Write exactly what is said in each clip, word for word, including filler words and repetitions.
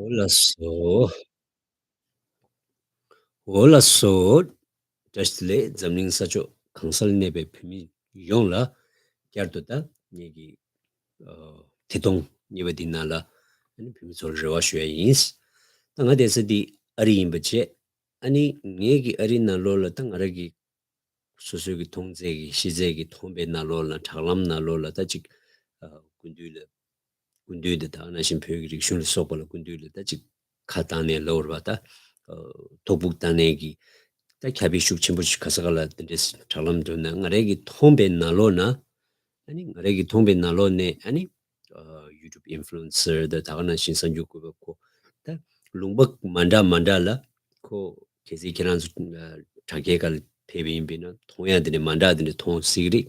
འོ་ལགས་སོ། འོ་ལགས་སོ། བཀྲ་ཤིས་བདེ་ལེགས། འཛམ་གླིང་ས་ཕྱོགས་གང་སར་གནས་པའི་བོད་མི་ཡོངས་ལ་བསྐྱར་དུ་ད་ངེད་ཀྱི་ཨ་ཐད་གཏོང་གཉིས་པ་འདི་ནང་ལ་ཨ་ནི་བོད་མི་ཚོར་རེ་བ་ཞུ་ཡ་ཡིན། ད་ང་བསྡད་ས་འདི་ཨ་རི་ཡིན་པ་བྱས། ཨ་ནི་ངེད་ཀྱི་ཨ་རི་ནང་ལོགས་ལ་ད་ང་རང་གི་སོ་སོའི་གི་མཐོང་ཚད་ཀྱི་ཤེས་ཚད་ཀྱི་མཐོང་པའི་ནང་ལོགས་ལ་དྲ་ལམ་ནང་ལོགས་ལ་ད་ཅིག་ཨ་སྐུ་མདུན་ལ་སྐུ་མདུན་དེ་དག་ནང་བཞིན་བོད་ཀྱི་རིག་གཞུང་ལ་སོགས་པ་ལ་སྐུ་མདུན་ལ་ད་ཅིག་ཁ་བཏང་ནས་ལབ་རེད་པ། ད་ཨ་ཐོག་སྦུག་བཏང་ནས་ཀྱི་ད་ཁྱབ་སྤེལ་ཤུགས་ཆེན་པོ་ཞིག་ག་ས་ག་ལ་དེ་འདྲའི་དྲ་ལམ་འགྲོ་ན་ང་རའི་གི་མཐོང་པའི་ནང་ལོགས་ན། ཨ་ནི་ང་རའི་གི་མཐོང་པའི་ནང་ལོགས་ནས་ཨ་ནི་ཨ་YouTube influencer་དང་ད་ག་ནང་བཞིན་གསར་འགྱུར་འགོད་པ་ཁོ་ད་ལུང་པ་མ་འདྲ་མ་འདྲ་ལ་ཁོ་གལ་སྲིད་ཁྱེད་རང་ཚོ་ཨ་དྲ་རྒྱའི་ཁ་ལ་ཕེབས་པ་ཡིན་པས་ན་མཐོང་ཡ་དེ་འདྲ་མ་འདྲ་དེ་འདྲ་མཐོང་སྲིད་ཀྱི་རེད།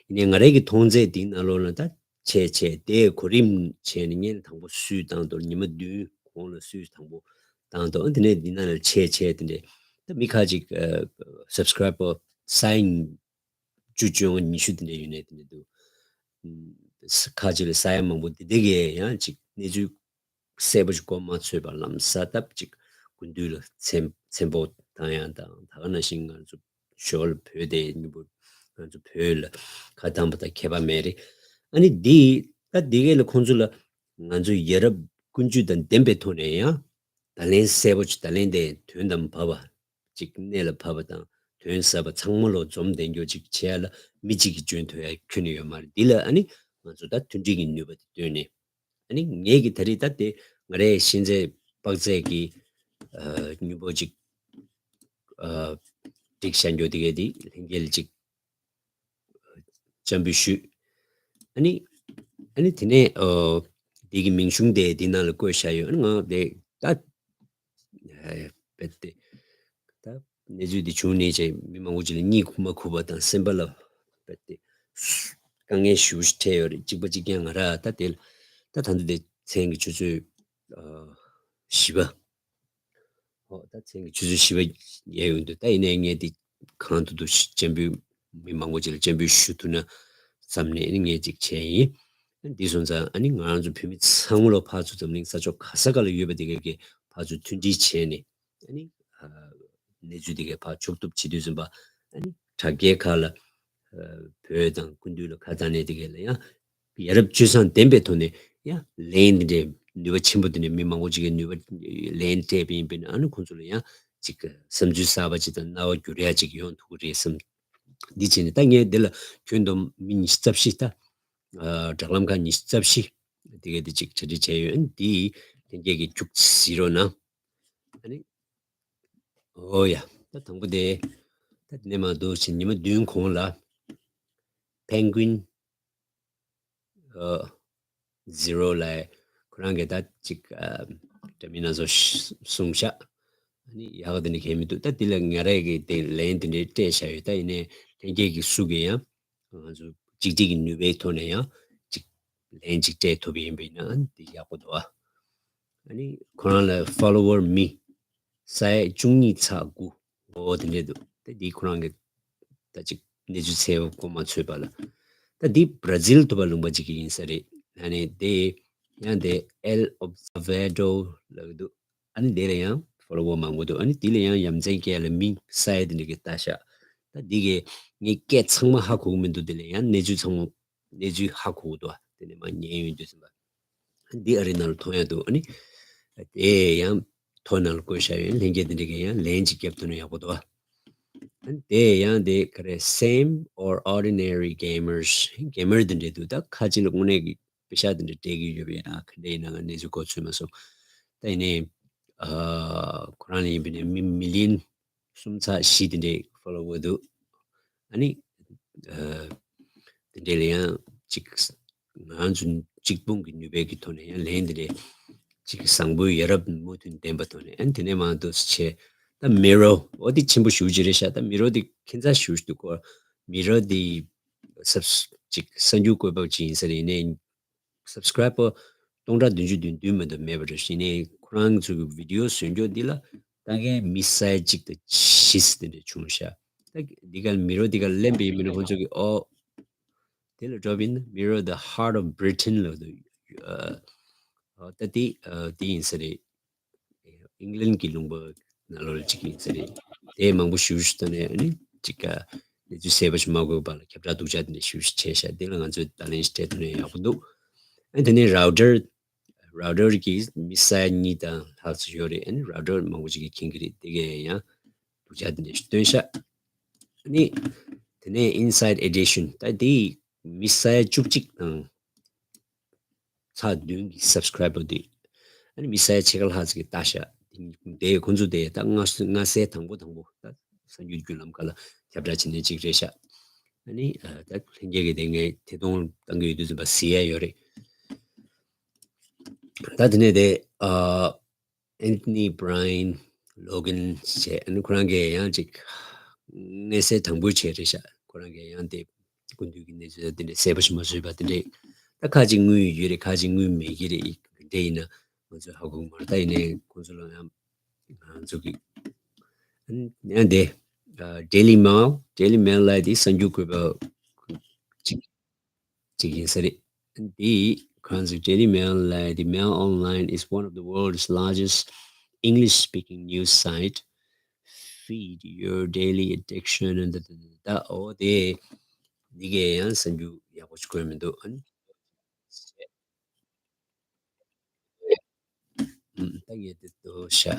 ཡིན་ནའི་ང་རའི་གི་མཐོང་ཚད་དེའི་ནང་ལོགས་ལ་ད་བྱས་བྱས་དེ་གོ་རིམ་བྱས་ནས་ཉིན་དང་པོ་སུས་བཏང་འདུག་ཉི་མ་བདུན་གོང་ལ་སུས་དང་པོ་བཏང་འདུག་དེ་ནས་འདི་ནང་ལ་བྱས་བྱས་དེ་འདྲ་ད་མི་ཁ་ཅིག་ཨ་subscriber་ས་ཡ་བཅུ་བཅོ་ལྔ་ཉི་ཤུ་དེ་འདྲ་ཡོད་ནའི་དེ་འདྲ་འདུག་ཨུམ། ཁ་ཅིག་ལ་ས་ཡ་མང་པོ་དེ་འདྲ་གིས་ཡང་ཅིག་གནས་ཚུལ་གསལ་པོ་ཞིག་གོ་མ་ཆོད་པར་ལམ་སང་ད་ཅིག་སྐུ་མདུན་ལ་མཚན་མཚན་དཔེ་བཏང་ཡ་དང་ད་ག་ནང་བཞིན་ང་ཚོ་ཞོར་ལ་བོད་དེ་མི་འབོར་ང་ཚོ་བོད་ལ་ཁ་བཏང་པ་དང་ཁྱད་པར་མེད་རེད། ཨ་ནི་འདི་ད་འདི་གས་ལ་ཁོང་ཚོ་ལ་ང་ཚོ་ཡ་རབས་ཀུན་སྤྱོད་དང་ལྡན་པའི་ཐོག་ནས་ཡང་བརྡ་ལན་གསལ་པོ་ཅིག་བརྡ་ལན་དེ་དོན་དང་བབ་པ། ཅིག་གནད་ལ་ཕབ་པ་དང་དོན་ཟབ་པ་ཚང་མ་ལོ་འཛོམས་ལྡན་རྒྱུ་ཅིག་བྱས་ལ་མི་གཅིག་གིས་འཇོན་ཐུབ་ཡ་ཁྱོན་ནས་ཡོད་མ་རེད། འདི་ལ་ཨ་ནི་ང་ཚོ་ད་མཐུན་སྒྲིལ་གྱི་ནུས་པ་དེ་བཏོན་ནས་ཨ་ནི་ངེད་ཀྱི་ད་རེས་ད་དེ་ང་རའི་ཤེས་ཚད་དཔག་ཚད་ཀྱི་ཨ་མྱུར་པོ་ཅིག་ཨ་སྒྲིག་བཞག་རྒྱུ་དེ་གས་དེ་ལྷན་རྒྱས་ལ་ཅིག་སྤྱན་འབུལ་ཞུས། ཨ་ནི་ཨ་ནི་དེ་ནས་ཨ་དེ་གི་མིང་གཞུང་དེ་དེ་ནང་ལ་བཀོད་བཞག་ཡོད། ཨ་ནི་ང་དེ་ད་རྦད་དེ་ད་གནས་ཚུལ་འདི་བྱུང་ནས་ཅེས་མི་མང་པོ་ཅིག་ལ་གཉིད་ཁུག་མ་ཁུག་པ་དང་སེམས་པ་ལ་རྦད་དེ་དཀའ་ངལ་ཞེ་པོ་ཞིག་འཕྲད་ཡོད་རེད། གཅིག་པ་གཅིག་རྐྱང་ང་རང་ད་དེ་ད་ད་ལྟ་དེ་མཚན་གྱི་ཆུ་ཚོད་ཨ་བཞི་པ། ཨོ་ད་མཚན་གྱི་ཆུ་ཚོད་བཞི་པ་ཡལ་ཡོང་དུས་ད་ཡིན་ནའི་ངས་འདི་གང་ཐུབ་ཐུབ་སྤྱན་འབུལ་མི་མང་པོ་ཅིག་ལ་སྤྱན་འབུལ་ཞུ་ཐུབ་ན་བསམ་ནས་ཨ་ནི་ངས་ཅིག་བྱས་ཡིན། འདི་སོང་ཙང་ཨ་ནི་ང་རང་ཚོ་བོད་མི་ཚང་མ་ལོ་ཕར་ཚུར་འཛམ་གླིང་ས་ཕྱོགས་ག་ས་ག་ལ་ཡོད་པ་དེ་གས་ཀྱིས་ཕར་ཚུར་མཐུན་སྒྲིལ་བྱས་ནས་ཨ་ནི་ཨ་གནས་ཚུལ་དེ་གས་ཕར་ཕྱོགས་བསྡུ་བྱེད་དུས་ཙམ་པ་ཨ་ནི་དྲ་རྒྱའི་ཁ་ལ་ཨ་བོད་དང་སྐུ་མདུན་ལ་ཁ་བཏང་ནས་དེ་གས་ལ་ཡང་ཡ་རབས་སྤྱོད་བཟང་ལྡན་པའི་ཐོག་ནས་ཡང་ལན་འདི་འདྲའི་ནུས་པ་ཆེན་པོ་འདི་འདྲའི་མི་མང་པོ་ཅིག་གིས་ནུས་པ་ལན་སྤྲད་པ་ཡིན་པས་ན་ཨ་ནི་ཁོང་ཚོ་ལ་ཡང་ཅིག་བསམ་ཚུལ་གསར་པ་ཅིག་དང་རྣ་བ་འགྱུར་ཡ་ཅིག་ཡོང་ཐུབ་ཀྱི་རེད་བསམ། འདི་བྱས་ནས་ད་ངས་འདི་ལ་ཁྱོན་བསྡོམས་མི་ཉི་ཤུ་རྩ་བཞི་ད་ཨ་དྲ་ལམ་ཁག་ཉི་ཤུ་རྩ་བཞི་དེ་གས་འདི་ཅིག་གྲ་སྒྲིག་བྱས་ཡོད། ཨ་ནི་འདི་ལྷན་རྒྱས་ཀྱིས་ཁྱུག་ཙམ་གཟིགས་རོགས་གནང་། ཨ་ནི་ཨོ་ཡ་ད་དང་པོ་དེ་ད་དེ་ནས་མར་འདུག་བྱས་ཉི་མ་བདུན་གོང་ལ་Penguin ཨ་Zero་ལ་ཁོ་རང་གིས་ད་ཅིག་ཨ་འདྲ་མིན་སྣ་ཚོགས་གསུངས་ཤག་ཨ་ནི་ཡག་དེ་འདྲ་གང་མི་འདུག་ད་དེ་ལ་ང་རང་གིས་དེ་ལན་དེ་འདྲ་སྤྲད་བཞག་ཡོད། ད་ཡིན་ནའི་ལྷན་རྒྱས་ཀྱིས་སུ་གིས་ཡང་ང་ཚོ་གཅིག་སྒྲིལ་གྱི་ནུས་པའི་ཐོག་ནས་ཡང་ཅིག་ལན་ཅིག་སྤྲད་ཐུབ་པ་ཡིན་པས་ན་འདི་ཡག་པོ་འདུག་ཨ་ཨ་ནི་ཁོ་རང་ལ་follower་མི་ས་ཡ་བཅུ་གཉིས་ཚེག་དགུ་འོ་དེ་འདྲས་འདུག་ད་འདི་ཁོ་རང་གི་ད་ཅིག་གནས་ཚུལ་གསལ་པོ་གོ་མ་ཆོད་པ་ལ། ད་འདི་Brazil་ཐུ་བ་ལུང་པ་ཅིག་གི་ཡིན་ས་རེད། ཨ་ནི་དེ་ཡང་དེ་El Observador་ལབ་ཀྱི་འདུག་ཨ་ནི་དེ་ལ་ཡང་follower་མང་པོ་འདུག་ཨ་ནི་དེ་ལ་ཡང་ཡ་མཚན་སྐྱེ་ལ་མི་ས་ཡ་དེ་འདྲ་གི་ལྟ་ཤག་ད་འདི་གི་ངས་སྐད་ཚང་མ་ཧ་གོ་གི་མི་འདུག་དེ་ལ་ཡང་གནས་ཚུལ་ཚང་མ་གནས་ཚུལ་ཧ་གོ་གི་འདུག་དེ་ནས་མར་ཉན་ཡོང་དུས་ཙམ་པ། འདི་ཨ་རི་ནང་ལ་མཐོང་ཡ་འདུག་ཨ་ནི་དེ་ཡང་ཐོ་ནང་ལ་བཀོད་བཞག་ཡོད། ལྷན་རྒྱས་དེ་འདྲ་གིས་ཡང་ལན་ཅིག་བརྒྱབ་ཐུབ་ན་ཡག་པོ་འདུག་ཨ་ནི་དེ་ཡང་དེ་ག་རེ་Same or Ordinary Gamers། Gamer་དེ་འདྲ་འདུག་ད་ཁ་ཅིག་ལ་དངོས་གནས་ཀྱི་པེ་ཤག་དེ་འདྲ་སྤྲད་ཀྱི་ཡོད་པ་ཡིན་ན་ག་འདྲ་ཡིན་ན་ང་གནས་ཚུལ་གོ་ཚོད་མ་སོང་། ད་ཡིན་ནའི་ཨ་ཁོ་རང་ལ་ཡིན་པ་ཡིན་ན་མི་མི་ལི་ཡོན་གསུམ་ཚེག་བཞི་དེ་འདྲའི་follower་འདུག་ཨ་ནི་ཨ་དེ་འདྲའི་ལ་ཡང་ཅིག་ང་ཚོ་གཅིག་སྤུངས་ཀྱི་ནུས་པའི་གི་ཐོག་ནས་ཡང་ལན་དེ་འདྲའི་ཅིག་བཟང་པོའི་ཡ་རབས་མོས་མཐུན་ལྡན་པ་ཐོག་ནས་ཨ་ནི་དེ་ནས་མང་དུ་བྱས། ད་Miro་འོ་དེ་ཆེན་པོ་ཞེ་པོ་ཅིག་རེད་ཤག་ད་Miro་དེ་ཁྱད་མཚར་ཞེ་པོ་ཅིག་འདུག་གོ Miro་དེ་སབ་ཅིག་གསར་འགྱུར་བཀོད་པ་ཅིག་ཡིན་ས་རེད། ཡིན་ནའི་subscriber་སྟོང་ཕྲག་བདུན་ཅུ་དོན་བདུན་མ་གཏོགས་མེད་པ་རེད། ཡིན་ནའི་ཁོ་རང་ཚོ་གི་video་བཟོ་རྒྱུ་འདི་ལ་ད་གིན་མི་ས་ཡ་གཅིག་དང་བཞི་དེ་འདྲ་བྱུང་ཤག་ད་འདི་ག་Miro་འདི་ག་ལེན་པའི་མི་ནི་ཁོང་ཚོ་གི་ཨོ་དེ་ལ་drop in Miro the Heart of Britain་ལབ་འདུག་ཨ་ད་དེ་ཨ་དེ་ཡིན་ས་རེད། ཨིང་ལན་གྱི་ལུང་པ་ནང་ལོགས་ལ་གཅིག་ཡིན་ས་རེད། དེ་མང་པོ་ཞེ་པོ་ཞིག་བཏོན་ནས་ཨ་ནི་གཅིག་ག་གནས་ཚུལ་གསལ་པོ་ཞིག་མ་གོ་བ་ལ་ཁྱབ་བསྒྲགས་སྡུག་ཅག་དེ་འདྲ་ཞེ་པོ་ཞིག་བྱས་ཤག་དེ་ལ་ང་ཚོས་བརྡ་ལན་ཞིག་སྤྲད་ཐུབ་ན་ཡག་པོ་འདུག་ཨ་དེ་ནས་རའུ་ཊར་རའུ་ཊར་གྱིས་མི་ས་ཡ་གཉིས་དང་ལྷག་ཙམ་ཡོད་རེད། ཨ་ནི་རའུ་ཊར་མང་པོ་ཅིག་གིས་མཁྱེན་གྱི་རེད། དེ་གས་ཡང་སྡུག་ཅག་དེ་འདྲ་ཞིག་བཏོན་ཤག་ཨ་ནི་དེ་ནས་Inside Edition ད་དེ་མི་ས་ཡ་བཅུ་གཅིག་དང་ཚེག་བདུན་གྱི་སབ་སི་ཀ་རའི་བར་དེ། ཨ་ནི་མི་ས་ཡ་ཕྱེད་ཀ་ལྷག་ཙམ་གྱིས་ལྟ་ཤག་དེ་ཁོང་ཚོ་དེ་ད་སྔ་སྔ་སེ་དང་པོ་དང་པོ་ད་གསར་འགྱུར་བརྒྱུད་ལམ་ཁག་ལ་ཁྱབ་བསྒྲགས་བྱེད་མཁན་ཅིག་རེད་ཤག་ཨ་ནི་ད་ལྷན་རྒྱས་ཀྱིས་དེ་ངས་ཐད་གཏོང་གཏང་གི་ཡོད་དུས་ཙམ་པ་གཟིགས་ཡ་ཡོད་རེད། ད་དེ་ནས་དེ་ཨ་Anthony Bryan Logan བྱས། ཨ་ནི་ཁོ་རང་གིས་ཡང་ཅིག་མངོན་གསལ་དོད་པོ་བྱས་རེད་ཤག་ཁོ་རང་གིས་ཡང་དེ་སྐུ་མདུན་གྱི་གནས་ཚུལ་དེ་འདྲ་གསལ་པོ་ཞིག་མ་བཟོས་པ་དེ་འདྲས། ད་ཁ་ཅིག་དངུལ་ཡོད་རེད། ཁ་ཅིག་དངུལ་མེད་ཀྱི་རེད། དེ་འདྲ་ཡིན་ན་ང་ཚོས་ཧ་གོ་གི་མ་རེད། ད་ཡིན་ནའི་ཁོང་ཚོ་ལ་ཡང་ང་ཚོ་གི་ཨ་ནི་ཡང་དེ་Daily Mail Daily Mail ལ་དེ་གསར་འགྱུར་བཀོད་པ་ཅིག་ཅིག་ཡིན་ས་རེད། འདི་ཁོང་ཚོ་Daily Mail ལ་The Mail Online is one of the world's largest English speaking news site. Feed your daily addiction and the the the the ད་འོ་དེ་འདི་གས་ཡང་གསར་འགྱུར་ཡག་པོ་ཞིག་བཀོད་མི་འདུག་ཨ་ནི་ད་ངས་དེ་ལྟོས་ཤག་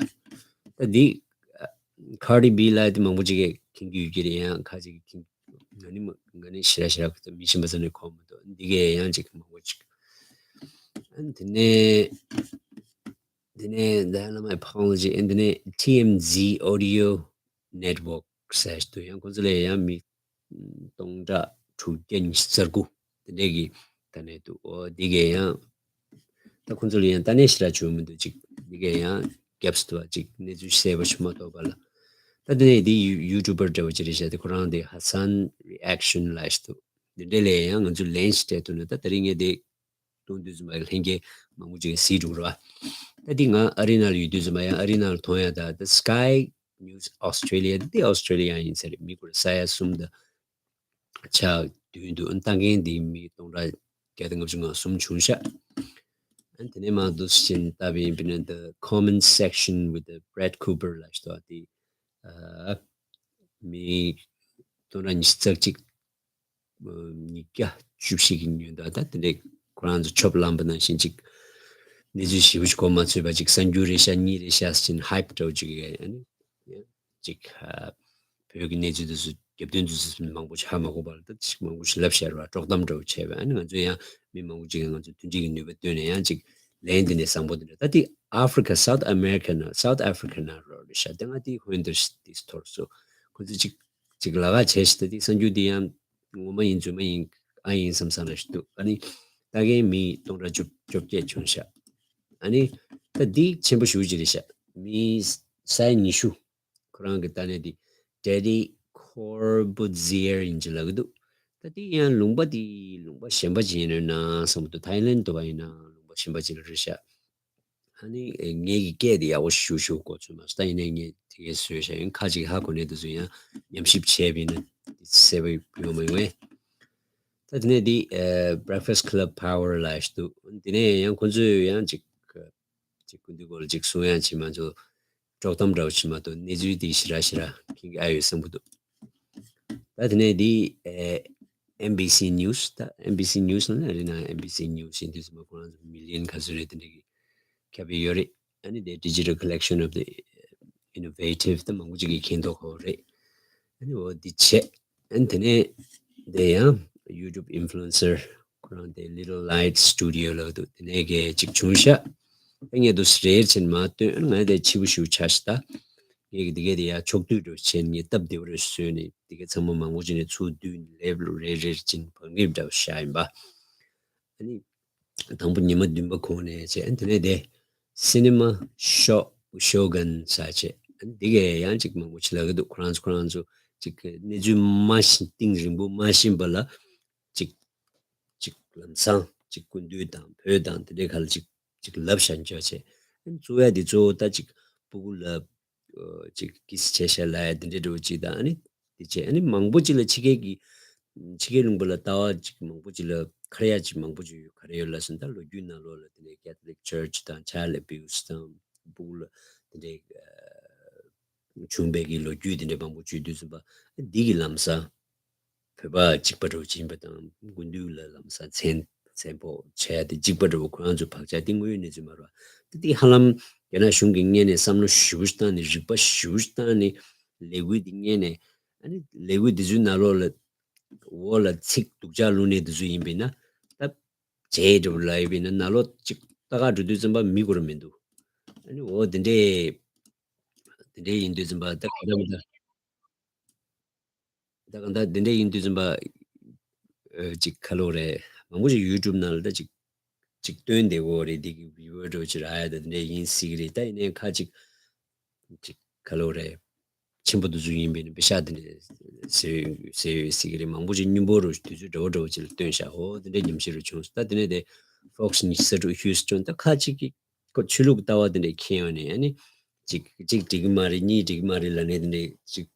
ད་འདི་Cardi B ལ་དེ་མང་པོ་ཅིག་གིས་མཁྱེན་གྱི་ཡོད་ཀྱི་རེད། ཡང་ཁ་ཅིག་གིས་མཁྱེན། ང་ནི་མ་ང་ནི་ཞེ་དྲག་ཞེ་དྲག་མི་ཤེས་པ་ཙམ་ནས་གོ་མི་འདུག་འདི་གས་ཡང་ཅིག་མང་པོ་ཅིག་ཨ་ནི་དེ་ནས་དེ་ནས་The Hell of My Apology ཨ་ནི་དེ་ནས་T M Z Audio Network ཟེར་དུ་ཡང་ཁོང་ཚོ་ལ་ཡང་མི་སྟོང་ཕྲག་དྲུག་བརྒྱ་ཉི་ཤུ་རྩ་དགུ་དེ་འདྲས་ཀྱི་ད་ནས་འདུག་འོ་འདི་གས་ཡང་ད་ཁོང་ཚོ་ལ་ཡང་ལྟ་ནས་ཞེ་དྲག་བྱུང་མི་འདུག་ཅིག་འདི་གས་ཡང་རྒྱབ་སུ་འདུག་ཅིག་གནས་ཚུལ་གསལ་པོ་ཞིག་མ་ཐོབ་པ་ལ། ད་དེ་ནས་འདི་ཡུ་ཡུ་ཊུ་བར་འདྲ་བོ་ཅིག་རེད་ཤག་དེ་ཁོ་རང་དེ་Hasan Reaction ལབ་ཞིག་འདུག་འདི་འདྲས་ལ་ཡང་ང་ཚོས་ལན་ཞིག་སྤྲད་ཐུབ་ན། ད་དེ་རིང་ངས་དེ་གཏོང་དུས་ཙམ་པ་ལྷན་རྒྱས་མང་པོ་ཅིག་གིས་གཟིགས་འགྲོ་གི་རེད་པ། ད་འདི་ང་ཨ་རི་ནང་ལ་ཡོད་དུས་ཙམ་པ་ཡང་ཨ་རི་ནང་ལ་མཐོང་ཡ། ད་ད་Sky News Australia འདི་ཨོ་སི་ཀྲེ་ལི་ཡ་ཡིན་ས་རེད། མི་ཁོ་རང་ས་ཡ་གསུམ་དང་ཕྱེད་ཀ་བདུན་འདུག་ཨ་ནི་ལྟ་མཁན་འདི་མི་སྟོང་ཕྲག་བརྒྱ་དང་ལྔ་བཅུ་ང་གསུམ་བྱུང་ཤག་ཨ་ནི་དེ་ནས་མར་འདུག་སེ་བྱས་ནས་བལྟས་པ་ཡིན་པ་ན། The comment section with the Brett Cooper ལབ་ཞིག་འདུག་དེ་ཨ་མི་སྟོང་ཕྲག་ཉི་ཤུ་རྩ་གཅིག་ཉིས་བརྒྱ་བཅུ་བཞི་གི་ཉིན་ད་ད་དེ་འདྲས་ཁོ་རང་ཚོ་ཆོབ་ལངས་པ་ནང་བཞིན་ཅིག་གནས་ཚུལ་ཞིབ་པོ་ཞིག་གོ་མ་ཚོད་པ་ཅིག་གསར་འགྱུར་རེད་ཤག་གཉིས་རེད་ཤག་ཟེར་ནས་ཧའེབ་འདྲ་བོ་ཅིག་ཨ་ནི་ཅིག་བོད་ཀྱི་གནས་ཚུལ་དེ་ཚོ་རྒྱབ་དོན་དེ་ཚོ་མང་པོ་ཞིག་ཧ་མ་གོ་བར་ད་ཅིག་མང་པོ་ཞིག་ལབ་བཤད་ར་དཀྲོག་གཏམ་འདྲ་བོ་བྱས་པ། ཨ་ནི་ང་ཚོ་ཡང་མི་མང་པོ་ཅིག་གིས་ང་ཚོ་མཐུན་སྒྲིལ་གྱི་ནུས་པ་བཏོན་ནས་ཡང་ཅིག་ལན་དེ་འདྲས་བཟང་པོ་དེ་འདྲ། ད་དེ་ཨ་ཧྥི་རི་ཀ་South America ན་South Africa ན་རོ་རེད་ཤག་དེ་སྔ་དེ་ཧོན་དུ་དེ་ཐོར་སོ་ཁོ་ཚོ་ཅིག་ཅིག་ལ་ཁ་བྱས་ཤིག་ད་དེ་གསར་འགྱུར་དེ་ཡང་ངོ་མ་ཡིན་རྫུན་མ་ཡིན་ཨ་ཡིན་བསམ་བསམ་ལ་ཞིག་འདུག་ཨ་ནི་ལྟ་མཁན་མི་སྟོང་ཕྲག་བཅོ་བཅོ་བརྒྱད་བྱུང་ཤག་ཨ་ནི་ད་འདི་ཆེན་པོ་ཞེ་པོ་ཅིག་རེད་ཤག་མི་ས་ཡ་ཉི་ཤུ་ཁོ་རང་གི་ལྟ་གནས་དེ་Deddy Corbuzier ཡིན་གྱི་ལབ་གི་འདུག་ད་དེ་ཡང་ལུང་པ་དེ་ལུང་པ་གཞན་པ་ཅིག་ཡིན་ན་བསམ་གི་འདུག་ཐའི་ལན་དུ་བ་ཡིན་ན་ལུང་པ་གཞན་པ་ཅིག་ལ་རེད་ཤག་ཨ་ནི་ངེད་ཀྱི་སྐད་དེ་ཡག་པོ་ཞུ་ཞུ་གོ་ཚོད་མ་སོང་། ད་ཡིན་ནའི་ངས་དེ་གས་བཟོས་བཞག་ཡིན། ཁ་ཅིག་ཧ་གོ་ནས་དེ་ཚོ་ཡང་ཉམས་ཞིབ་བྱས་པ་ཡིན་ན་དེ་གསལ་པོ་ཡོང་མ་ཡོང་ངས། ད་དེ་ནས་དེ་ཨ་Breakfast Club Power ལབ་ཞིག་འདུག་དེ་ནས་ཡང་ཁོ་ཚོས་ཡང་ཅིག་ཅིག་སྐུ་མདུན་སྐོར་ལ་ཅིག་གསུང་ཡང་བྱེད་མ་ཚོ་དཀྲོག་གཏམ་འདྲ་བོ་བྱེད་མ་གཏོགས་གནས་ཚུལ་དེ་ཞེ་དྲག་ཞེ་དྲག་མཁྱེན་གྱི་ཨ་ཡོད་བསམ་གྱི་འདུག་ད་དེ་ནས་འདི་ཨེ་N B C News ད་N B C News ལ་ནི་རེད་ན་N B C News ཡིན་དུས་ཙམ་པ་ཁོ་རང་ཚོ་མི་ལི་ཡོན་ག་ཚོད་རེད་དེ་འདྲ་གི་ཁྱབ་ཡོད་རེད། ཨ་ནི་དེ་Digital Collection of the Innovative ད་མང་པོ་ཅིག་གིས་མཁྱེན་མདོག་ཁ་པོ་རེད། ཨ་ནི་འོ་འདི་བྱས། ཨ་ནི་དེ་ནས་དེ་ཡང་YouTube Influencer ཁོ་རང་དེ་Little Light Studio ལབ་འདུག་དེ་ནས་གས་ཅིག་བྱུང་ཤག་ཨ་ངས་དུ་རེར་ཕྱིན་མ་སྟོན། ཨ་ང་དེ་ཕྱི་པོ་ཞུ་ཆ་ཞིག་ད། ངས་ཀྱི་དེ་གས་དེ་ཡ་ཕྱོགས་བསྡུས་འགྲོ་བྱས་ངས་སྟབས་བདེ་བོ་རེ་བཟོས་ནས་དེ་གས་ཚང་མ་མང་པོ་ཅིག་ནས་ཚུར་བསྡུས་ནས་ལེབ་རེ་རེར་ཕྱིན་བང་རིམ་འདྲ་བོ་བཞག་ཡིན་པ། ཨ་ནི་དང་པོ་ཉི་མ་བདུན་པ་གོང་ནས་བྱས་ཨ་ནི་དེ་ནས་དེ་Cinema Show Shogun ཟེར་བྱས་ཨ་ནི་དེ་གས་ཡང་ཅིག་མང་པོ་ཅིག་ལབ་ཀྱི་འདུག་ཁོ་རང་ཚོ་ཁོ་རང་ཚོ་ཅིག་གནས་ཚུལ་མ་ཤེས་གཏིང་རིང་པོ་མ་ཤེས་པ་ལ་ཅིག་ཅིག་ལམ་སང་ཅིག་སྐུ་མདུན་དང་བོད་དང་དེ་འདྲའི་ཁ་ལ་ཅིག་ཅིག་ལབ་བཞག་འཇོག་བྱས། ཨ་ནི་གཙོ་བོ་ཡ་དེ་གཙོ་བོ་ད་ཅིག་སྤུ་གུ་ལ་ཨོ་ཅིག་ཀི་སི་བྱས་ཤག་ལབ་ཡ་དེ་འདྲའི་འདྲ་བོ་ཅིག་དང་ཨ་ནི་དེ་བྱས་ཨ་ནི་མང་པོ་ཅིག་ལ་ཕྱི་རྒྱལ་གྱི་ཕྱི་རྒྱལ་ལུང་པ་ལ་ལྟ་བ་ཅིག་མང་པོ་ཅིག་ལ་ཁ་ར་ཡ་ཅིག་མང་པོ་ཅིག་ཡོད་ག་རེ་ཡོད་ལབ་སོང་། ད་ལོ་རྒྱུས་ནང་ལོགས་ལ་དེ་ནས་Catholic Church དང་Child Abuse དང་སྤུ་གུ་ལ་ དེ་འདྲའི་བྱུང་བའི་གི་ལོ་རྒྱུས་དེ་འདྲའི་མང་པོ་བརྗོད་དུས་ཙམ་པ་འདི་གི་ལམ་སང་བོད་པ་གཅིག་པ་འདྲ་བོ་ཅིག་ཡིན་པ་དང་སྐུ་མདུན་ལ་ལམ་སང་མཚན་མཚན་ཕོག་བྱས་ཏེ་གཅིག་པ་འདྲ་བོ་ཁོ་རང་ཚོའི་བག་ཆགས་འདི་དངོས་ཡོད་གནས་ཚུལ་མ་རེད་པ། ད་འདི་ཧ་ལམ་རྒྱ་ནག་གཞུང་གི་ངོས་ནས་བསམ་བློ་ཞེ་པོ་ཞིག་བཏང་ནས་རིག་པ་ཞེ་པོ་ཞིག་བཏང་ནས་ལས་འགུལ་འདི་སྔོན་ནས་ཨ་ནི་ལས་འགུལ་འདི་ཚོའི་ནང་ལོགས་ལ་འོག་ལ་ཚིག་སྡུག་ཅག་བླུགས་ནས་འདི་ཚོ་ཡིན་པས་ན་ད་བྱས་འདྲ་བོ་ལབ་ཡིན་པས་ན་ནང་ལོགས་གཅིག་ལྟ་ག་འགྲོ་དུས་ཙམ་པ་མི་དགོས་ར་མི་འདུག་ཨ་ནི་འོ་དེ་འདྲས་དེ་འདྲས་ཡིན་དུས་ཙམ་པ་ད་ག་འདྲ་མི་འདྲ། ད་གང་ལྟར་འདི་འདྲ་ཡིན་དུས་ཙམ་པ། ཨ་ཅིག་ཁ་ལོ་རེད། མང་པོ་ཞིག་ཡུ་ཊུབ་ནང་ལ་ད་ཅིག་ཅིག་སྟོན་བསྡད་ཀྱི་ཡོད་རེད། འདི་གི་བི་ཡུ་ཨར་འདྲ་བོ་ཅིག་རག་ཡ་ད་འདི་འདྲ་ཡིན་སྲིད་ཀྱི་རེད། ད་ཡིན་ནའི་ཁ་ཅིག་ཅིག་ཁ་ལོ་རེད། ཆེན་པོ་དེ་ཚོ་ཡིན་པས་ན་པེ་ཤག་འདི་འདྲ་ཟེར་ཟེར་ཡོད་སྲིད་ཀྱི་རེད། མང་པོ་ཞིག་སྙིང་པོ་རུ་དུས་ཚོད་འདྲ་བོ་འདྲ་བོ་ཅིག་ལ་སྟོན་ཤག་འོ་དེ་འདྲ་ཉམས་ཞིབ་རུ་བྱུང་སོང་། ད་དེ་ནས་དེ་ཧྥོག་སི་ནིའུ་སི་ས་ཕྲུག་ཧིའུ་སི་ཊོན་ད་ཁ་ཅིག་གིས་ཁོ་ཆོས་ལུགས་ལྟ་བ་དེ་འདྲ་མཁྱེན་ཡོང་ནས་ཨ་ནི་གཅིག་གཅིག་འགྲིག་གི་མ་རེད། གཉིས་འགྲིག་གི་མ་རེད་ལབ་ནས་དེ་འདྲ་གཅིག་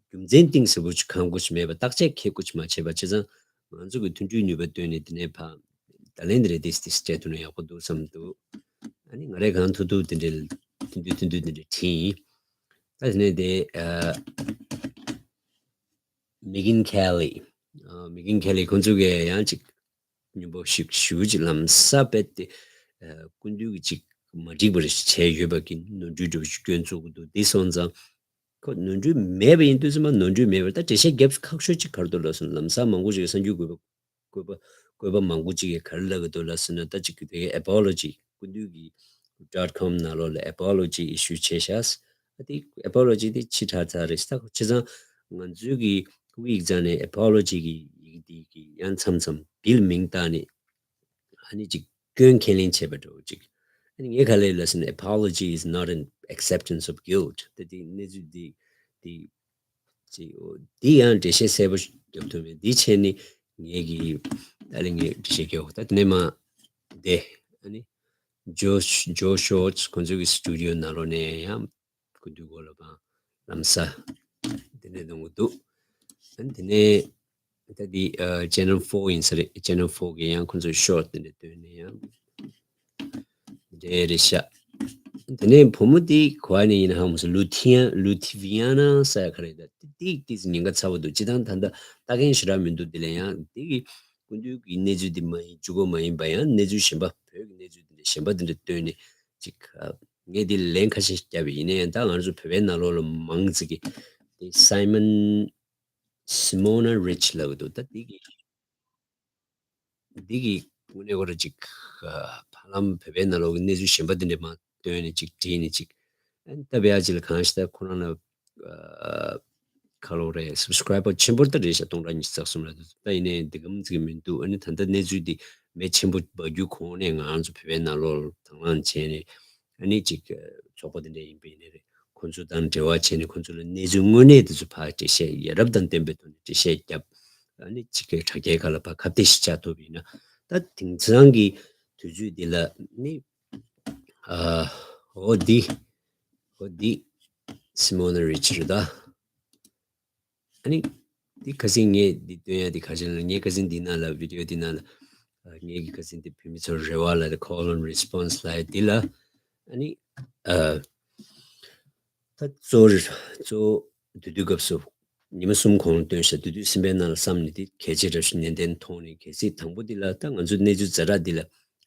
རྒྱུ་མཚན་གཏིང་ཟབ་པོ་ཅིག་གང་དགོས་ཀྱི་མེད་པ། བརྟག་དཔྱད་མཁས་དགོས་ཀྱི་མ་བྱས་པ། བྱས་ཙང་ང་ཚོ་གི་མཐུན་སྒྲིལ་ནུས་པ་བཏོན་ནས་དེ་ནས་ཕ་ད་ལན་དེ་འདྲ་ཏིས་ཏིས་སྤྲད་ཐུབ་ན་ཡག་པོ་འདུག་བསམ་འདུག་ཨ་ནི་ང་རས་གང་ཐུབ་ཐུབ་དེ་འདྲ་ཐུན་དུ་ཐུན་དུ་དེ་འདྲ་བྲིས་ཡིན། ད་དེ་ནས་དེ་ཨ་མེ་གིན་ཁེ་ལི། ཨ་མེ་གིན་ཁེ་ལི་ཁོང་ཚོ་གིས་ཡང་ཅིག་སྙིང་པོ་ཞིག་ཞུ་ཅིག་ལམ་སང་རྦད་དེ་ཨ་སྐུ་མདུན་གྱིས་ཅིག་མ་འགྲིག་པ་རེ་ཞིག་བྱས་ཡོད་པ་གི་ནོར་འཁྲུལ་འདྲ་བོ་ཞིག་སྐྱོན་བཙུགས་ཀྱི་འདུག་འདི་སོང་ཙང་ཁོ་ནོར་འཁྲུལ་མེད་པ་ཡིན་དུས་ཙམ་པ་ནོར་འཁྲུལ་མེད་པར་ད་འགྲེལ་བཤད་རྒྱབ་ཁག་ཤོས་ཅིག་ག་རེ་འདུག་ལབ་སོང་། ལམ་སང་མང་པོ་ཞིག་གསར་འགྱུར་འགོད་པ་འགོད་པ་འགོད་པ་མང་པོ་ཅིག་གིས་ག་རེ་ལབ་ཀྱི་འདུག་ལབ་སོང་ན། ད་ཅིག་གི་དེ་གའི་ཨེ་པོ་ལོ་ཇི་སྐུ་མདུན་གྱི་ཌོཊ་ཀོམ་ནང་ལོགས་ལ་ཨེ་པོ་ལོ་ཇི་ཨི་ཤུ་བྱས་ཤག་ཨ་དེ་ཨེ་པོ་ལོ་ཇི་དེ་ཕྱི་དྲགས་ཚར་རེད། ད་བྱས་ཙང་ང་ཚོའི་གི་སྐུ་ཡིག་ཚང་ནས་ཨེ་པོ་ལོ་ཇི་གི་ཡི་གེ་དེ་གི་ཡང་མཚམས་མཚམས་བིལ་མིང་བཏགས་ནས་ཨ་ནི་ཅིག་སྐྱོན་ཁས་ལེན་བྱས་པ་འདྲ་བོ་ཅིག་ཨ་ནི་ངས་ག་ལེར་ལབ་སོང་ན། Apology is not an acceptance of guilt. ད་དེ་གནས་ཚུལ་འདི་འདི་ཅིག་འོ་འདི་ཡང་འགྲེལ་བཤད་གསལ་པོ་ཞིག་རྒྱབ་ཐུབ་མེད། འདི་བྱས་ནས་ངས་ཀྱི་ཨ་ལས་ངས་འགྲེལ་བཤད་རྒྱབ། ད་དེ་ནས་མ་དེ་ཨ་ནི་ཇོ་ཇོ་ཤོ་ཊི་ཁོང་ཚོའི་གི་སི་ཊུ་ཌི་ཡོ་ནང་ལོགས་ནས་ཡང་སྐུ་མདུན་སྐོར་ལ་བང་ལམ་ས་དེ་ནས་གཏོང་གི་འདུག་ཨ་ནི་དེ་ནས་ད་འདི་ཨ་ཅེ་ནལ་ཕོར་ཡིན་ས་རེད། ཅེ་ནལ་ཕོར་གི་ཡང་ཁོང་ཚོས་ཤོ་ཊི་དེ་འདྲ་བཏོན་ནས་ཡང་འདྲ་རེད་ཤག་དེ་ནས་བུ་མོ་དེ་ག་པ་ནས་ཡིན་ན་ཧ་མ་སོང་། ལུ་ཐི་ཡ་ལུ་ཐི་ཝི་ཡ་ན་ཟེར་ཡ་ག་རེ་ད་དེ་དེ་དེ་ཉེན་ཁ་ཚ་བོ་འདུག་སྤྱིར་བཏང་ད་ལྟ་ལྟ་མཁན་ཞེ་དྲག་མི་འདུག་དེ་ལ་ཡང་དེ་གི་སྐུ་མདུན་གྱི་གནས་ཚུལ་དེ་མ་ཡིན་གཅིག་པོ་མ་ཡིན་པ་ཡང་གནས་ཚུལ་གཞན་པ་བོད་ཀྱི་གནས་ཚུལ་དེ་འདྲ་གཞན་པ་དེ་འདྲ་བཏོན་ནས་ཅིག་ཨ། ངས་འདི་ལན་ཁ་ཤས་བརྒྱབ་པ་ཡིན་ན་ཡང་ད་ང་ཚོ་བོད་པའི་ནང་ལོགས་ལ་མང་ཙི་གི་དེ་Simon Simona Rich ལབ་ཀྱི་འདུག་ད་འདི་གི་འདི་གི་དངོས་གནས་ཁོ་ར་ཅིག་ཨ་ཧ་ལམ་བོད་པའི་ནང་ལོགས་ཀྱི་གནས་ཚུལ་གཞན་པ་འདི་འདྲ་མ་བཏོན་ནས་ཅིག་བྲིས་ནས་ཅིག་ཨ་ནི་ད་བེ་ཨ་ཅི་ལ་གང་ཞིག་ད་ཁོ་རང་ལ་ཨ་ག་ལབ་རེད། སབ་སི་ཀ་རའི་བར་ཆེན་པོ་ད་རེད་ཤག་སྟོང་ཕྲག་ཉི་ཤུ་རྩ་གསུམ་ལ། ད་ཡིན་ནའི་འདི་གམ་ཙིག་མི་འདུག་ཨ་ནི་ད་ལྟ་གནས་ཚུལ་འདི་མེ་ཆེན་པོ་འབར་རྒྱུ་གོང་ནས་ང་རང་ཚོ་བོད་པའི་ནང་ལོགས་དང་བླངས་བྱས་ནས་ཨ་ནི་ཅིག་ཚོགས་པ་འདི་འདྲ་ཡིན་པ་ཡིན་ནའི་རེད། ཁོང་ཚོ་དང་འབྲེལ་བ་བྱས་ནས་ཁོང་ཚོ་ལ་གནས་ཚུལ་དངོས་གནས་དེ་ཚོ་ཕར་འགྲེལ་བཤད་ཡ་རབས་དང་ལྡན་པའི་ཐོག་ནས་འགྲེལ་བཤད་བརྒྱབ། ཨ་ནི་ཅིག་གི་དྲ་རྒྱའི་ཁ་ལ་ཕར་ཁ་གཏད་ཞིག་བཅག་ཐུབ་པ་ཡིན་ན། ད་དེང་སང་གི་དུས་ཚོད་འདི་ལ་ནི་ཨ་འོ་འདི་འོ་འདི་Simona Rich རེད་ད། ཨ་ནི་འདི་ཁ་སང་ངས་འདི་སྟོན་ཡ་འདི་ག་རེ་ལབ་ན། ངས་ཁ་སང་འདི་ནང་ལ་བི་ཌི་ཡོ་འདི་ནང་ལ་ཨ་ངས་ཀྱི་ཁ་སང་འདི་བོད་མི་ཚོར་རེ་བ་ལབ་ཡ་དེ་call and response ལབ་ཡ་འདི་ལ་ཨ་ནི་ཨ་ད་གཙོ་བོ་གཙོ་བོ་དེ་དུས་སྐབས་སུ་ཉི་མ་གསུམ་གོང་ལ་བཏོན་ཤག་དེ་དུས་སེམས་པའི་ནང་ལ་བསམ་ནས་དེ་གལ་ཆེ་འདྲ་ཞིག་ནན་ཏན་མཐོང་ནས། གལ་སྲིད་དང་པོ་འདི་ལ་ད་ང་ཚོ་གནས་ཚུལ་ཛ་དྲག་འདི་ལ་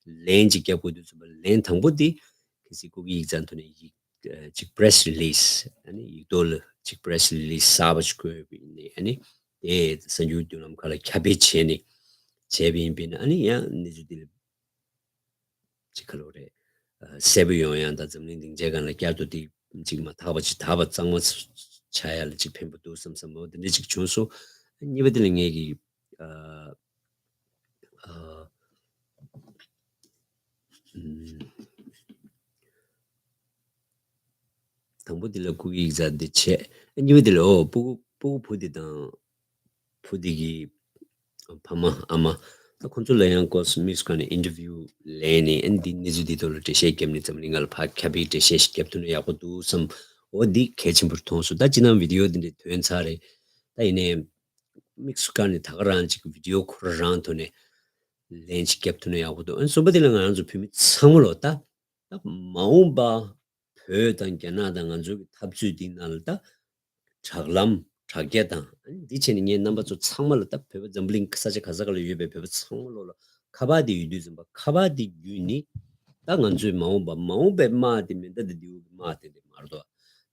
ལན་ཅིག་རྒྱབ་དགོས་དུས་ཙམ་པ་ལན་དང་པོ་འདི་གལ་སྲིད་སྐུ་སྒེར་ཡིག་ཚང་ཐོག་ནས་ཡིག་ཅིག་press release ཨ་ནི་ཡིག་ཐོག་ལ་ཅིག་press release གསར་པ་ཞིག་བཀོད་པ་ཡིན་ནའི་ཨ་ནི་དེ་གསར་འགྱུར་བརྒྱུད་ལམ་ཁག་ལ་ཁྱབ་སྤེལ་བྱས་ནས་བྱས་པ་ཡིན་པས་ན། ཨ་ནི་ཡང་གནས་ཚུལ་འདི་ལ་ཅིག་ག་ལབ་རེད། གསལ་པོ་ཡོང་ཡང་དང་འཛམ་གླིང་སྡིངས་ཆའི་སྒང་ལ་བསྐྱར་དུ་དེ་ཅིག་མ་དག་པ་ཅིག་དག་པ་གཙང་མ་ཆགས་ཡ་ལ་ཅིག་ཕན་པོ་འདུག་བསམ་བསམ་འོ་དེ་འདྲ་ཅིག་བྱུང་སོང་། གཉིས་པ་དེ་ལ་ངས་ཀྱི་ཨ་ཨ་ཨུམ། དང་པོ་འདི་ལ་སྐུ་སྒེར་ཡིག་ཚང་འདི་བྱས། གཉིས་པ་འདི་ལ་འོ་སྤུ་གུ་སྤུ་གུ་བུ་འདི་དང་བུ་འདི་གི་ཕ་མ་ཨ་མ་ད་ཁོང་ཚོ་ལ་ཡང་ཀོ་སི་མིག་སི་ཀ་ནས་ཨིན་ཊར་བིའུ་ལེན་ནས་ཨ་ནི་འདི་གནས་ཚུལ་འདི་ཐོག་ལ་འགྲེལ་བཤད་བརྒྱབ་ནས་འཛམ་གླིང་སྒང་ལ་ཕར་ཁྱབ་པའི་འགྲེལ་བཤད་ཞིག་བརྒྱབ་ཐུབ་ན་ཡག་པོ་འདུག་བསམ། འོ་འདི་གལ་ཆེན་པོར་མཐོང་སོང་། ད་སྤྱིར་བཏང་བི་ཌི་ཡོ་འདི་འདྲ་ཐོན་ཚར་རེད། ད་ཡིན་ནའི་མིག་སི་ཀ་ནས་ད་ག་རང་ཅིག་བི་ཌི་ཡོ་ཁོ་རང་རང་ཐོག་ནས་ལན་ཅིག་བརྒྱབ་ཐུབ་ན་ཡག་པོ་འདུག་ཨ་ནི་གསུམ་པ་དེ་ལ་ང་རང་ཚོ་བོད་མི་ཚང་མ་ལོ་ད་ད་མ་འོངས་པ་བོད་ བོད་དང་རྒྱ་ནག་དང་ང་ཚོའི་གི་འཐབ་རྩོད་འདི་ནང་ལ་ད་དྲག་ལམ་དྲག་རྒྱ་དང་ཨ་ནི་འདི་བྱས་ནས་ངས་རྣམ་པ་ཚོ་ཚང་མ་ལ་ད་བོད་པ་འཛམ་བུ་གླིང་ས་ཆ་ག་ས་ག་ལ་ཡོད་པའི་བོད་པ་ཚང་མ་ལོ་ལ་ཁ་པར་འདི་ཡོད་དུས་ཙམ་པ་ཁ་པར་འདི་བརྒྱུད་ནས་ད་ང་ཚོའི་མ་འོངས་པ་མ་འོངས་པའི་དམག་འདི་མེ་མདའ་འདི་མདེའུ་གི་དམག་དེ་འདྲ་མ་རེད་དོ།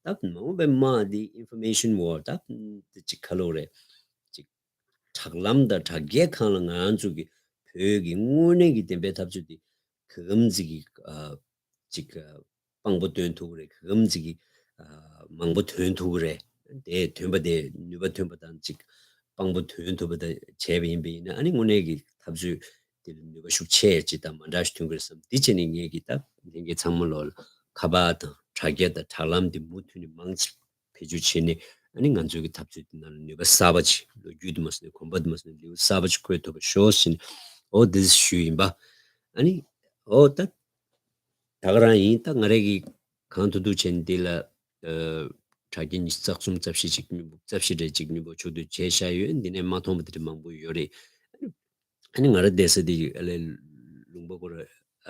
ད་མ་འོངས་པའི་དམག་འདི་information war ད་འདི་ཅིག་ག་ལོ་རེད། ཅིག་དྲག་ལམ་དང་དྲག་རྒྱལ་ཁང་ལ་ང་ཚོ་གི་བོད་ཀྱི་དངོས་གནས་ཀྱི་བདེན་པའི་འཐབ་རྩོད་འདི་ག་གམ་ཅིག་གི་ཨ་ཅིག་ཨ་དཔང་པོ་སྟོན་ཐུབ་ཀྱི་རེད། ག་གམ་ཅིག་གི་ཨ་མང་པོ་ཐོན་ཐུབ་ཀྱི་རེད། དེ་ཐོན་པ་དེ་ནུས་པ་ཐོན་པ་དང་ཅིག་དཔང་པོ་ཐོན་ཐུབ་པ་དང་བྱས་པ་ཡིན་པ་ཡིན་ན་ཨ་ནི་དངོས་གནས་ཀྱི་འཐབ་རྩོད་དེ་ལ་ནུས་པ་ཤུགས་ཆེ་ཅིག་དང་མ་འདྲ་ཞིག་ཐོན་གྱི་རེད་བསམ། དེ་བྱས་ནས་ངས་ཀྱི་ད་ལྷན་རྒྱས་ཚང་མ་ལོ་ལ་ཁ་པར་དང་དྲ་རྒྱ་དང་དྲ་ལམ་དེ་མུ་མཐུད་ནས་མང་ཆེ་བེད་སྤྱོད་བྱས་ནས་ཨ་ནི་ང་ཚོའི་གི་འཐབ་རྩོད་དེ་ནང་ལ་ནུས་པ་གསར་པ་ཅིག་ལོ་རྒྱུས་དུ་མ་སོང་ནས་གོམ་པ་དུ་མ་སོང་ནས་ལེའུ་གསར་པ་ཅིག་བཀོད་ཐུབ་པ་ཤོག་ཟེར་ནས་ཨོ་འདི་ཞུས་ཡིན་པ། ཨ་ནི་ཨོ་ད་ད་ག་རང་ཡིན། ད་ང་རའི་གི་གང་ཐུབ་ཐུབ་བྱས་ནས་འདི་ལ་ཨ་དྲ་རྒྱ་ཉི་ཤུ་རྩ་གསུམ་རྩ་བཞི་ཅིག་རྩ་བཞི་རེ་ཅིག་མཉམ་པོ་ཕྱོགས་བསྡུས་བྱས་བཞག་ཡོད། འདི་ནས་མ་མཐོང་པ་དེ་འདྲ་མང་པོ་ཡོད་རེད། ཨ་ནི་ང་ར་བསྡད་ས་དེ་ཨ་ལས་ལུང་པ་སྐོར་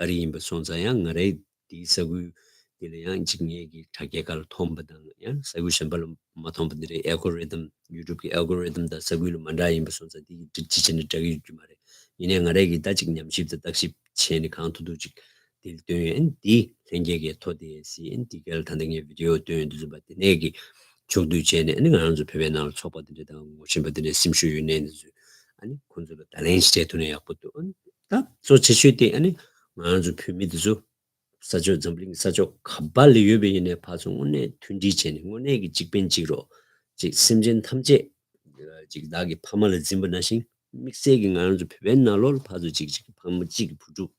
ཨ་རི་ཡིན་པ་སོང་ཙང་ཡང་ང་རའི་དེའི་ས་ཁུལ་དེ་ལ་ཡང་ཅིག་ངས་ཀྱི་དྲ་རྒྱའི་ཁ་ལ་མཐོང་པ་དང་ཡང་ས་ཁུལ་གཞན་པ་ལ་མ་མཐོང་པ་འདི་རེད། ཨལ་གོ་རི་དམ་ཡུ་ཊུབ་ཀྱི་ཨལ་གོ་རི་དམ་དང་ས་ཁུལ་ལ་མ་འདྲ་ཡིན་པ་སོང་ཙང་དེ་གི་ཅི་བྱས་ནས་འདྲ་གི་ཡོད་རྒྱུ་མ་རེད། ཡིན་ནའི་ང་རས་ཀྱི་ད་ཅིག་ཉམས་ཞིབ་དང་བརྟག་ཞིབ་བྱས་ནས་གང་ཐུབ་ཐུབ་ཅིག་དེ་ལ་བཏོན་ཡོད། ཨན་དེ་ལྷན་རྒྱས་ཀྱི་ཐོ་དེ་སི་ཨན་དེ་གལ་ད་ལྟ་ངས་བི་ཌི་ཨོ་བཏོན་ཡོད་འདུག་ཟེར་བ་དེ་ནས་ཀྱི་ཕྱོགས་བསྡུས་བྱས་ནས་ཨ་ནི་ང་རང་ཚོ་བོད་པའི་ནང་ལ་ཚོགས་པ་དེ་འདྲ་དང་ངོ་ཤེས་པ་དེ་འདྲ་སེམས་ཤུགས་ཡོད་ནས་འདི་ཚོས་ཨ་ནི་ཁོང་ཚོ་ལ་བརྡ་ལན་ཞིག་སྤྲད་ཐུབ་ན་ཡག་པོ་འདུག་ཨ་ནི་ད་གཙོ་ཆེ་ཤོས་དེ་ཨ་ནི་ང་རང་ཚོ་བོད་མི་འདི་ཚོ་ས་ཕྱོགས་འཛམ་གླིང་གི་ས་ཕྱོགས་ག་པ་ལ་ཡོད་པ་ཡིན་ནའི་ཕར་ཚུར་དངོས་གནས་མཐུན་སྒྲིལ་བྱས་ནས་དངོས་གནས་ཀྱི་གཅིག་ཕན་གཅིག་རོགས་ཅིག་སེམས་ཅན་ཐམས་ཅད་ཅིག་བདག་གི་ཕ་མ་ལ་འཛིན་པ་ནང་བཞིན་དམིགས་བསལ་གྱི་ང་རང་ཚོ་བོད་པའི་ནང་ལོགས་ལ་ཕར་ཚུར་ཅིག་ཅིག་ཕ་མ་གཅིག་གི་བུ་ཕྲུག་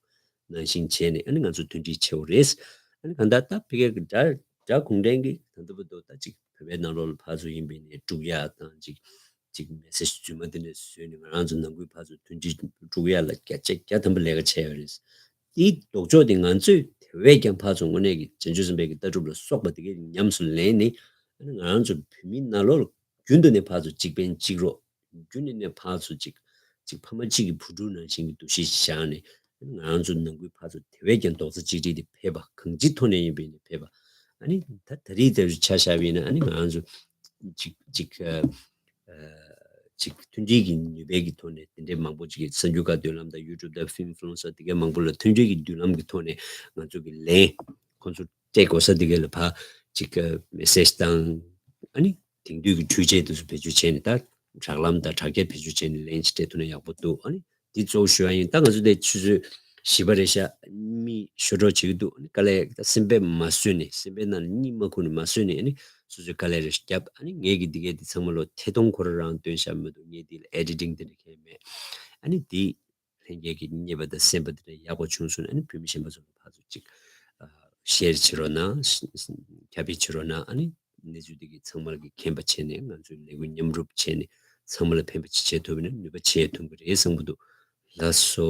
ནང་བཞིན་བྱས་ནས་ཨ་ནི་ང་ཚོ་མཐུན་སྒྲིལ་བྱེད་དགོས་རེད། ཨ་ནི་གང་ལྟར་ད་ཕ་གིའི་དགྲ་དགྲ་གུང་ཁྲན་གྱི་ད་ལྟ་བར་དུ་ད་ཅིག་བོད་པའི་ནང་ལོགས་ལ་ཕར་ཚུར་ཡིན་པའི་ནས་དཀྲུག་ཡག་དང་ཅིག་ཅིག་མེ་སེ་ཇི་རྫུན་མ་དེ་འདྲ་བཟོས་ནས་ང་རང་ཚོ་ནང་ཁུལ་ཕར་ཚུར་མཐུན་སྒྲིལ་དཀྲུག་ཡག་ལ་བརྒྱ་ཆ་བརྒྱ་ཐམ་པ་ལས་ཀ་བྱས་ཡོད་རེད། དེའི་ལྡོག་ཕྱོགས་དེ་ང་ཚོས་དེ་བས་ཀྱང་ཕར་ཚུར་དངོས་གནས་ཀྱི་བྱང་ཆུབ་སེམས་དཔའི་གི་ལྟ་གྲུབ་ལ་སོགས་པ་དེ་གའི་ཉམས་སུ་ལེན་ནས་ཨ་ནི་ང་རང་ཚོ་བོད་མིའི་ནང་ལོགས་ལ་རྒྱུན་དུ་ནས་ཕར་ཚུར་གཅིག་ཕན་གཅིག་རོགས། རྒྱུན་ནས་ནས་ཕར་ཚུར་གཅིག་གཅིག་ཕ་མ་གཅིག་གི་བུ་ཕྲུག་ནང་བཞིན་གྱི་འདུ་ཤེས་བཞག་ནས་ང་རང་ཚོ་ནང་ཁུལ་ཕར་ཚུར་དེ་བས་ཀྱང་རྡོག་རྩ་གཅིག་སྒྲིལ་དེ་ཕེབས་པ་གང་ཅིའི་ཐོག་ནས་ཡིན་པའི་ནས་ཕེབས་པ། ཨ་ནི་ད་ད་རེས་དེ་ཆ་བཞག་པ་ཡིན་ན་ཨ་ནི་ང་རང་ཚོ་གཅིག་གཅིག་ཨ་ཨ་གཅིག་མཐུན་སྒྲིལ་གྱི་ནུས་པའི་གི་ཐོག་ནས་དེ་འདྲའི་མང་པོ་ཅིག་གི་གསར་འགྱུར་ཁག་མདུན་ལམ་དང་ཡུ་ཊུབ་དང་ཕིམ་ཕོ་ལོང་སོགས་དེ་གའི་མང་པོ་ལ་མཐུན་སྒྲིལ་གྱི་མདུན་ལམ་གྱི་ཐོག་ནས་ང་ཚོ་གི་ལན་ཁོང་ཚོ་སྤྲད་དགོས་ས་དེ་གའི་ལ་ཕར་གཅིག་ག་མེ་སེ་ཇི་དང་ཨ་ནི་དེང་དུས་ཀྱི་འཕྲུལ་ཆས་དེ་ཚོ་བེད་སྤྱོད་བྱས་ནས་ད་དྲ་ལམ་དང་དྲ་རྒྱ་བེད་སྤྱོད་བྱས་ནས་ལན་ཅིག་སྤྲད་ཐུབ་ན་ཡག་པོ་འདུག་ཨ་ནི་འདི་གཙོ་བོ་ཞུ་བ་ཡིན། ད་ང་ཚོ་དེ་ཆུ་ཚོད་བཞི་པ་རེད་ཤག་མི་ཤོར་གྲབས་བྱེད་ཀྱི་འདུག་ཨ་ནི་དཀའ་ལས་ད་སེམས་པས་མ་བཟོད་ནས་སེམས་པའི་ནང་ལ་གཉིད་མ་ཁུག་ནས་མ་བཟོད་ནས་ཨ་ནི་སོ་སོས་དཀའ་ལས་རེ་ཞིག་བརྒྱབ། ཨ་ནི་ངས་ཀྱི་འདི་གས་འདི་ཚང་མ་ལོ་ཐད་གཏོང་ཁོ་རང་རང་སྟོན་ཤག་མི་འདུག་ངས་འདི་ལ་ཨེ་ཌི་ཊིང་དེ་འདྲ་གས་མེད། ཨ་ནི་འདི་ལྷན་རྒྱས་ཀྱིས་རྙེད་པ་དང་གསན་པ་དེ་འདྲ་ཡག་པོ་བྱུང་སོང་ན་ཨ་ནི་བོད་མི་གཞན་པ་ཚོ་ལ་ཕར་ཚུར་ཅིག་ཨ་ཤེར་བྱེད་རོགས་གནང་། ཁྱབ་སྤེལ་བྱེད་རོགས་གནང་། ཨ་ནི་གནས་ཚུལ་འདི་གི་ཚང་མ་གི་མཁྱེན་པ་བྱས་ནས་ང་ཚོས་ལས་འགུལ་མཉམ་རུབ་བྱས་ནས་ཚང་མ་ལ་ཕན་པ་ཅིག་བྱེད་ཐུབ་པ་ན་ནུས་པ་ཆེ་ཐོན་གི་རེད་བསམ་གི་འདུག་ལགས་སོ།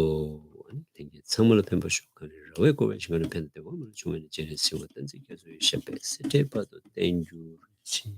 ཨ་ནི་ལྷན་རྒྱས་ཚང་མ་ལ་ཕན་པ་ཤོག་གངས་རི་ར་བས་བསྐོར་བའི་ཞིང་ཁམས་ཕན་དང་བདེ་བ་མ་ལུས་འབྱུང་བའི་ནང་སྤྱན་རས་གཟིགས་དབང་བསྟན་འཛིན་རྒྱ་མཚོ་ཡི་ཞབས་པད་སྲིད་མཐའི་བར་དུ་བརྟན་གྱུར་ཅིག